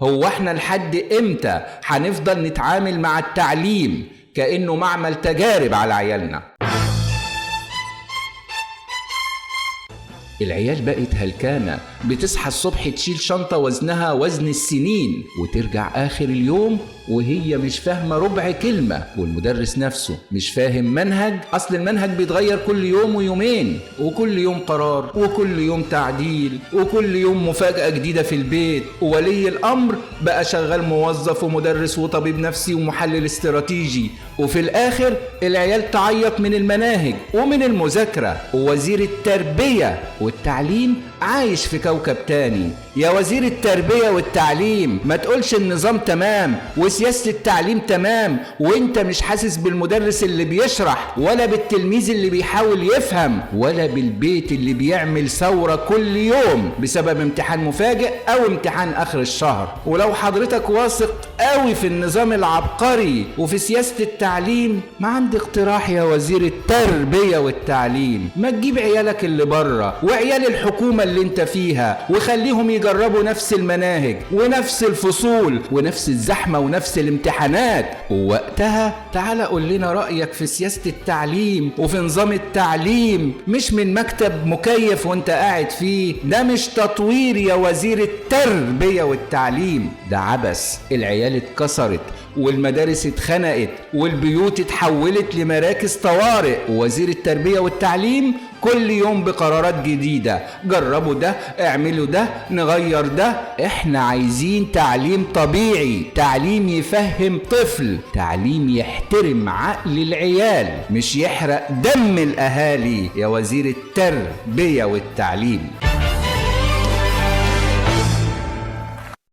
هو احنا لحد امتى هنفضل نتعامل مع التعليم كأنه معمل تجارب على عيالنا؟ العيال بقت هلكانة، بتصحى الصبح تشيل شنطة وزنها وزن السنين وترجع آخر اليوم وهي مش فاهمة ربع كلمة، والمدرس نفسه مش فاهم منهج، أصل المنهج بيتغير كل يوم ويومين، وكل يوم قرار وكل يوم تعديل وكل يوم مفاجأة جديدة في البيت. وولي الأمر بقى شغال موظف ومدرس وطبيب نفسي ومحلل استراتيجي، وفي الآخر العيال تعيط من المناهج ومن المذاكرة. ووزير التربية والتعليم عايش في كوكب تاني. يا وزير التربية والتعليم، ما تقولش النظام تمام وسياسة التعليم تمام وانت مش حاسس بالمدرس اللي بيشرح، ولا بالتلميذ اللي بيحاول يفهم، ولا بالبيت اللي بيعمل ثورة كل يوم بسبب امتحان مفاجئ او امتحان اخر الشهر. ولو حضرتك واثق قوي في النظام العبقري وفي سياسة التعليم، ما عندي اقتراح يا وزير التربية والتعليم، ما تجيب عيالك اللي بره وعيال الحكومة اللي انت فيها وخليهم يجربوا نفس المناهج ونفس الفصول ونفس الزحمة ونفس الامتحانات، ووقتها تعال قول لنا رأيك في سياسة التعليم وفي نظام التعليم، مش من مكتب مكيف وانت قاعد فيه. ده مش تطوير يا وزير التربية والتعليم، ده عبث. العيال اتكسرت والمدارس اتخنقت والبيوت اتحولت لمراكز طوارئ، ووزير التربية والتعليم كل يوم بقرارات جديدة، جربوا ده، اعملوا ده، نغير ده. احنا عايزين تعليم طبيعي، تعليم يفهم طفل، تعليم يحترم عقل العيال، مش يحرق دم الأهالي يا وزير التربية والتعليم.